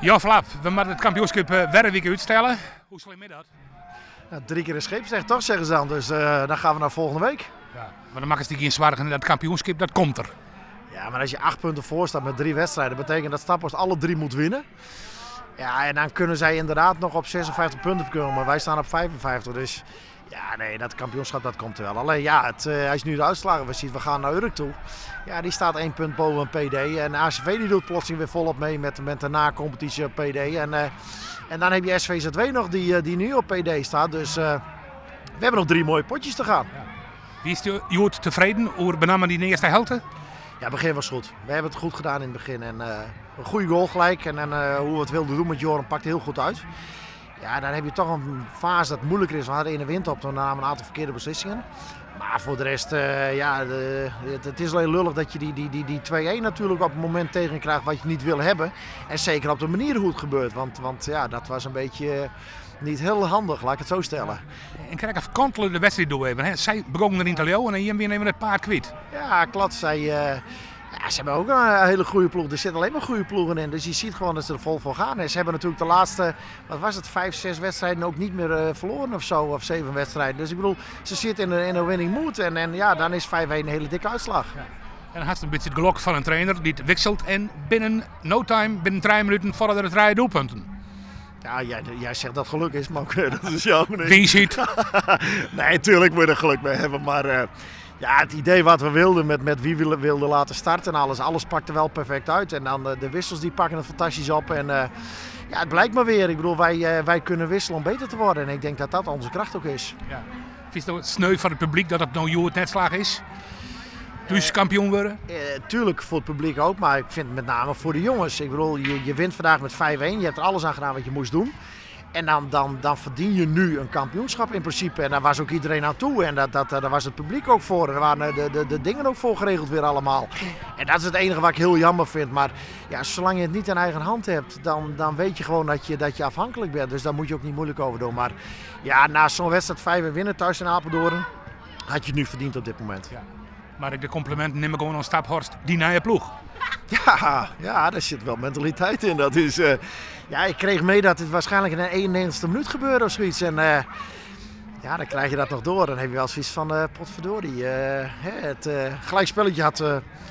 Jan Vlap, we moatte it kampioenskip wer in wike útstelle. Hoe slim is dat? Nou, drie keer een scheepsrecht toch, zeggen ze dan. Dus dan gaan we naar volgende week. Ja, mar dan makkest dy gjin soargen, dat kampioenskip dat komt der. Ja, maar als je 8 punten voor staat met drie wedstrijden, betekent dat Staphorst alle drie moet winnen. Ja, en dan kunnen zij inderdaad nog op 56 punten komen. Maar wij staan op 55. Dus ja, nee, dat kampioenschap dat komt er wel. Alleen ja, als je nu de uitslagen ziet, we gaan naar Urk toe. Ja, die staat 1 punt boven een PD. En ACV die doet plotseling weer volop mee met de na-competitie op PD. En dan heb je SVZW nog die nu op PD staat. Dus we hebben nog 3 mooie potjes te gaan. Ja. Wie is hjoed tefreden oer benammen dy earste helte? Ja, het begin was goed. We hebben het goed gedaan in het begin. En een goede goal gelijk. En hoe we het wilden doen met Joran pakt heel goed uit. Ja, dan heb je toch een fase dat moeilijker is. We hadden in de wind op, toen namen we een aantal verkeerde beslissingen. Maar voor de rest, ja, het is alleen lullig dat je die 2-1 natuurlijk op het moment tegenkrijgt wat je niet wil hebben. En zeker op de manier hoe het gebeurt. Want ja, dat was een beetje niet heel handig, laat ik het zo stellen. En krijg even kantelen de wedstrijd door even. Hè? Zij begonnen erin te leeuwen en hier nemen het paard kwijt. Ja, klopt. Ze hebben ook een hele goede ploeg. Er zitten alleen maar goede ploegen in. Dus je ziet gewoon dat ze er vol voor gaan. En ze hebben natuurlijk de laatste, wat was het, 5, 6 wedstrijden ook niet meer verloren of zo. Of 7 wedstrijden. Dus ze zitten in een winning mood. En dan is 5-1 een hele dikke uitslag. Ja. En dan had ze een beetje het gelok van een trainer die het wisselt. En binnen no time, binnen 3 minuten, vallen er 3 doelpunten. Ja, jij zegt dat geluk is, maar oké, dat is jouw mening. Wie ziet? Nee, tuurlijk moet je er geluk mee hebben, maar het idee wat we wilden met wie we wilden laten starten en alles, alles pakte wel perfect uit. En dan de wissels die pakken het fantastisch op en het blijkt maar weer. Wij kunnen wisselen om beter te worden en ik denk dat dat onze kracht ook is. Ja. Is het sneu van het publiek dat het nou hjoed net slag is? Dus kampioen worden? Tuurlijk voor het publiek ook, maar ik vind het met name voor de jongens. Je wint vandaag met 5-1, je hebt er alles aan gedaan wat je moest doen. En dan verdien je nu een kampioenschap in principe. En daar was ook iedereen aan toe. En daar was het publiek ook voor. En daar waren de dingen ook voor geregeld weer allemaal. En dat is het enige wat ik heel jammer vind. Maar zolang je het niet in eigen hand hebt, dan weet je gewoon dat je afhankelijk bent. Dus daar moet je ook niet moeilijk over doen. Maar na zo'n wedstrijd 5-1 winnen thuis in Apeldoorn, had je het nu verdiend op dit moment. Ja. Maar ik de complimenten neem ik gewoon aan Staphorst, die nieuwe ploeg. Ja, daar zit wel mentaliteit in. Ik kreeg mee dat het waarschijnlijk in de 91ste minuut gebeurde of zoiets. En dan krijg je dat nog door. Dan heb je wel zoiets van potverdorie. Het gelijkspelletje had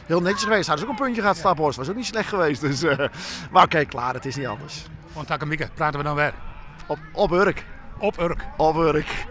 heel netjes geweest. Hadden ze ook een puntje gehad, Staphorst. Was ook niet slecht geweest. Dus, maar oké, klaar. Het is niet anders. Want Takke praten we dan weer? Op Urk. Op Urk. Op Urk.